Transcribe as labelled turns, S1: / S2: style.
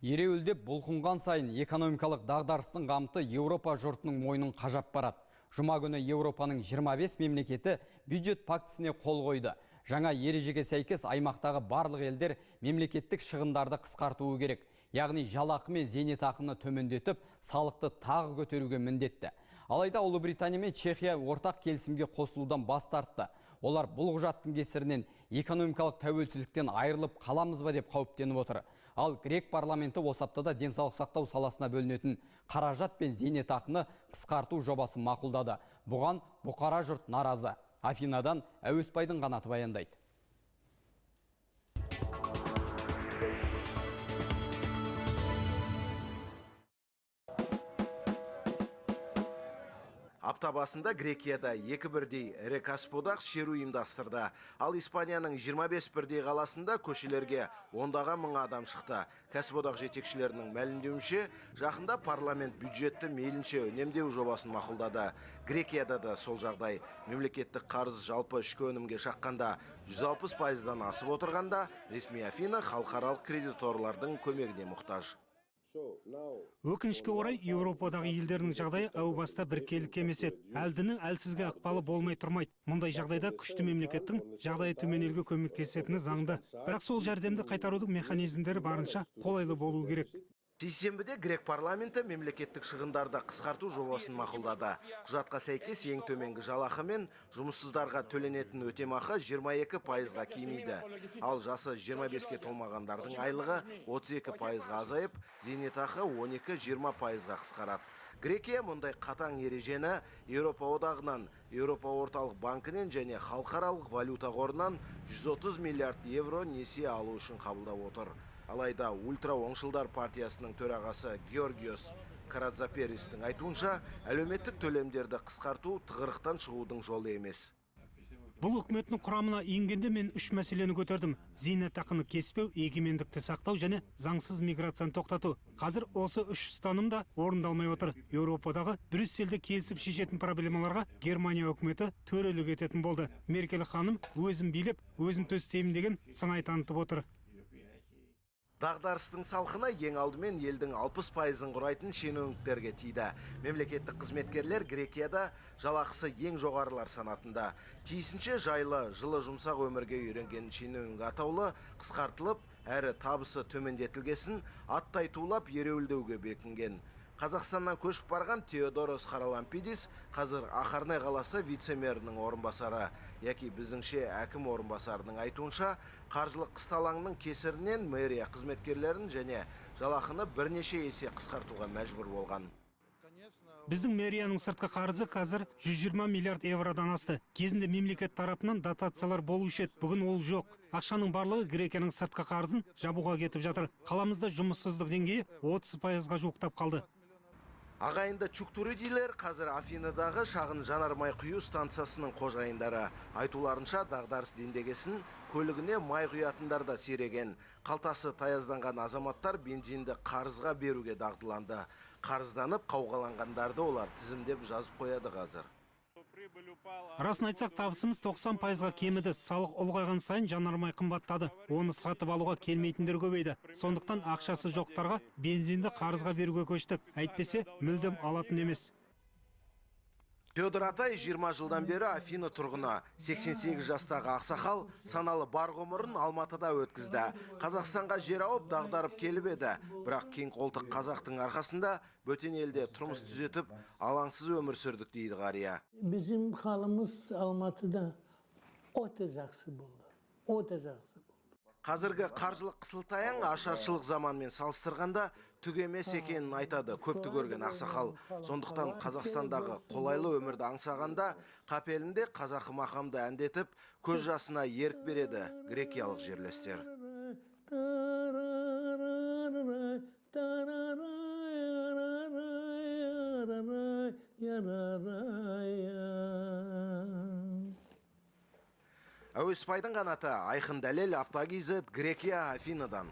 S1: Ереуілдеп бұлқынған сайын экономикалық дағдарыстың қамты Еуропа жұртының мойнын қажап барады. Жұма күні Еуропаның 25 мемлекеті бюджет пактісіне қол қойды. Жаңа ережеге сәйкес аймақтағы барлық елдер мемлекеттік шығындарды қысқартуы керек. Яғни жалақы мен зейнетақыны төмендетіп, салықты тағы көтеруге міндетті. Алайда Ұлыбритания мен Чехия ортақ келісімге қосылудан бас тартты. Олар бұл құжаттың кесірінен экономикалық тәуелсіздіктен айырылып қаламыз ба деп қауіптеніп отыр. Ал грек парламенті осы аптада денсаулық сақтау саласына бөлінетін қаражат пен зейнетақыны қысқарту жобасын мақұлдады. Бұған бұқара жұрт наразы. Афинадан Әуесбайдың қанаты баяндайды.
S2: Апта басында Грекияда екі бірдей ірі кәсіподақ шеру ұйымдастырды. Ал Испанияның 25 бірдей қаласында көшелерге ондаған мың адам шықты. Кәсіподақ жетекшілерінің мәлімдеуінше, жақында парламент бюджетті мейлінше үнемдеу жобасын мақұлдады. Грекияда да сол жағдай. Мемлекеттік қарыз жалпы ішкі өнімге шаққанда 160%-дан асып отырғанда, ресми Афина халықаралық кредиторлардың көмегіне мұқтаж.
S3: Өкінішке орай, Еуропадағы елдердің жағдайы әу баста біркелкі емес еді. Әлдінің әлсізге ықпалы болмай тұрмайды. Мұндай жағдайда күшті мемлекеттің жағдайы төмен елге көмектесетіні заңды. Бірақ сол жәрдемді қайтарудың механизмдері барынша қолайлы болуы керек.
S2: Сейсенбіде грек парламенті мемлекеттік шығындарды қысқарту жобасын мақұлдады. Құжатқа сәйкес ең төменгі жалақы мен жұмыссыздарға төленетін өтемақы 22%-ға кемиді. Ал жасы 25-ке толмағандардың айлығы 32%-ға азайып, зейнетақы 12-20%-ға қысқарады. Грекия мұндай қатаң ережені Еуропа одағынан, Еуропа орталық банкінен және халықаралық валюта қорынан 130 миллиард евро несие алу үшін қабылдап отыр. Алайда ультра оңшылдар партиясының төрағасы Георгиос Карадзаперистің айтуынша, әлеуметтік төлемдерді қысқарту тығырықтан шығудың жолы емес.
S3: Бұл үкіметтің құрамына енгенде мен үш мәселені көтердім. Зейнетақыны кеспеу, егемендікті сақтау және заңсыз миграцияны тоқтату. Қазір осы үш ұстаным да орындалмай отыр. Еуропадағы Брюссельде келісіп шешетін проблемаларға Германия үкіметі төрелік ететін болды. Меркель ханым өзім билеп, өзім төстеймін деген сыңай танытып отыр.
S2: Дағдарыстың салқыны ең алдымен елдің 60%-ын құрайтын шенеуніктерге тиді. Мемлекеттік қызметкерлер Грекияда жалақысы ең жоғарылар санатында. Тиісінше жайлы, жылы жұмсақ өмірге үйренген шенеунік атаулы қысқартылып, әрі табысы төмендетілгесін аттай тулап ереуілдеуге бекінген. Қазақстаннан көшіп барған Теодорос Харалампидис қазір Ақарнай қаласы вице-мэрінің орынбасары, яки біздіңше әкім орынбасарының айтуынша, қаржылық қысталаңның кесірінен мэрия қызметкерлерін және жалақыны бірнеше есе қысқартуға мәжбүр болған.
S3: Біздің мэрияның сыртқы қарызы қазір 120 миллиард евродан асты. Кезінде мемлекет тарапынан дотациялар болушы еді, бүгін ол жоқ. Ақшаның барлығы Грекияның сыртқы қарызын жабуға кетіп жатыр. Қаламызда жұмыссыздық деңгейі 30%-ға жуықтап қалды.
S2: Ағайынды Чуктуридилер қазір Афинадағы шағын жанармай құю станциясының қожайындары. Айтуларынша, дағдарыс дендегесін көлігіне май құятындар да сиреген. Қалтасы таязданған азаматтар бензинді қарызға беруге дағдыланды. Қарызданып қауғаланғандарды олар тізімдеп жазып қояды қазір.
S3: Расын айтсақ, табысымыз 90%-ға кеміді. Салық ұлғайған сайын жанармай қымбаттады. Оны сатып алуға келмейтіндер көбейді. Сондықтан ақшасы жоқтарға бензинді қарызға беруге көштік. Әйтпесе мүлдем алатын емес.
S2: Федор Атай 20 жылдан бері Афина тұрғыны. 88 жастағы ақсақал саналы бар ғұмырын Алматыда өткізді. Қазақстанға жер ауып дағдарып келіп еді. Бірақ кең қолтық қазақтың арқасында бөтен елде тұрмыс түзетіп, алаңсыз өмір сүрдік дейді қария.
S4: Bizim халымыз Алматыда өте жақсы болды. Өте жақсы болды.
S2: Қазіргі қаржылық қысылтаяң ашаршылық заманмен салыстырғанда түк емес екенін айтады көпті көрген ақсақал. Сондықтан Қазақстандағы қолайлы өмірді аңсағанда қапелімде қазақы мақамды әндетіп, көз жасына ерік береді грекиялық жерлестер. Әуесбайдың қанаты, Айқын Дәлел, Апта KZ, Грекия, Афинадан.